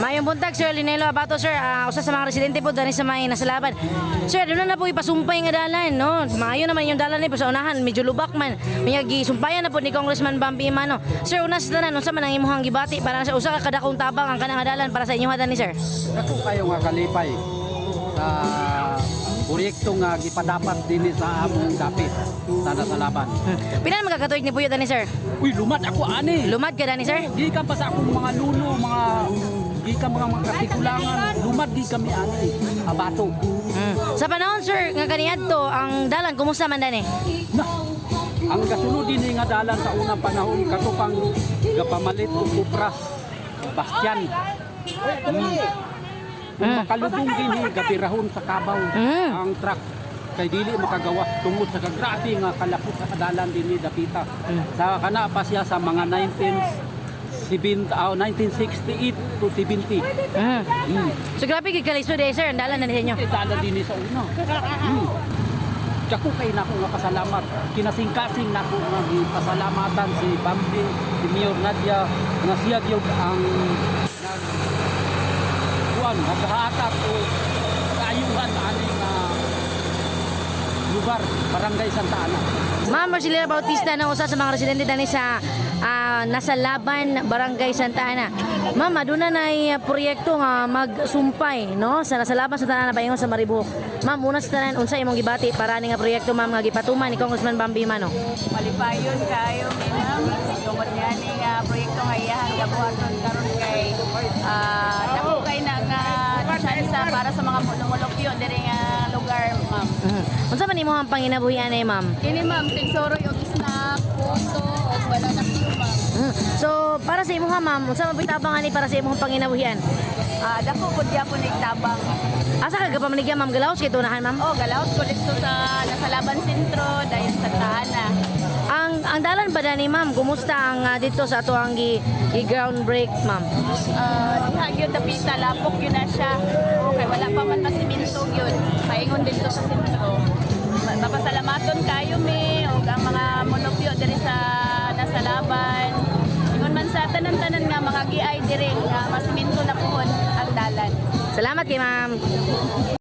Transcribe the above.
Maayong buntag, Sir Linelo Abato, sir. Usa sa mga residente po dani sa may Nasalaban. Sir, doon na po ipasumpay nga dalan, no? Maayo naman yung dalan ni sa unahan, medyo lubak man. May gisumpayan na po ni Congressman Bambi Emano. Sir, una sa tanan, unsa man ang imong gibati para sa usa ka kadakong tabang ang kanang dalan para sa inyong dani, sir? Dako kayo nga kalipay sa proyekto nga gipadapat dinhi sa among dapit sa Nasalaban. Pila man ka katuig ni puyo dani, sir? Uy, lumad ako ani. Lumad ka dani, sir? Gikan pa sa akong mga lulo, mga gikan mga katigulangan, lumad gi kami ani. Abato. Sa panahon, sir, nga kaniadto ang dalan kumusta man dani? Na, ang kasunod dinhi nga dalan sa unang panahon kato pang gapamalit og kupras Bastian. Kung makalubong dinhi gabirahon sa kabaw ang truck kay dili makagawa tungod sa kagrabe nga kalapot sa kadalan dinhi dapita. Sa kana pa siya sa mga 1968 to 70. So grabe gid kalisod eh, sir, ang dalan na ninyo. Eh, dalan dinhi sa una. Dako kay nako nga pasalamat. Kinasingkasing nako nga gipasalamatan si Bambi, si Mayor Nadia nga siya gyud ang nag kuan, naghahatag o kaayuhan ani nga lugar, Barangay Santa Ana. Ma'am Marcelina Bautista na usa sa mga residente dani sa Nasalaban, Barangay Santa Ana. Ma'am, aduna nay proyekto nga magsumpay no sa Nasalaban Santa Ana paingon sa Maribojoc. Ma'am, una sa tanan, unsa imong gibati para ni nga proyekto, ma'am, nga gipatuman ni Congressman Bambi Emano? Malipayon kayo mi, ma'am, tungod nga ni nga proyekto nga iyahang gabuhaton karon kay dako kay na nga tsansa para sa mga mulumulupyo diri nga lugar, ma'am. Unsa man imong ang panginabuhian eh, ma'am? Kini, ma'am, tigsoroy og snack, puto og banana cue, ma'am. So, para sa imuha, ma'am, unsa man tabang ani para sa imong panginabuhian? Dako pud gyapon nig tabang. Asa ka gapamanigya, ma'am, galaos kay tunahan, ma'am? Oh, galaos ko dito sa Nasalaban Sentro dayon Santa Ana. Ang dalan ba dani, ma'am? Kumusta ang dito sa ato ang gi ground break, ma'am? Diha gyud dapita lapok gyud na siya. Okay, wala pa man masiminto gyud. Paingon dito sa sentro. Mapasalamaton kayo mi ug ang mga molupyo diri sa Nasalaban. Ingon man sa tanan-tanan nga mga giay diri nga masiminto na puhon ang dalan. Salamat kay ma'am.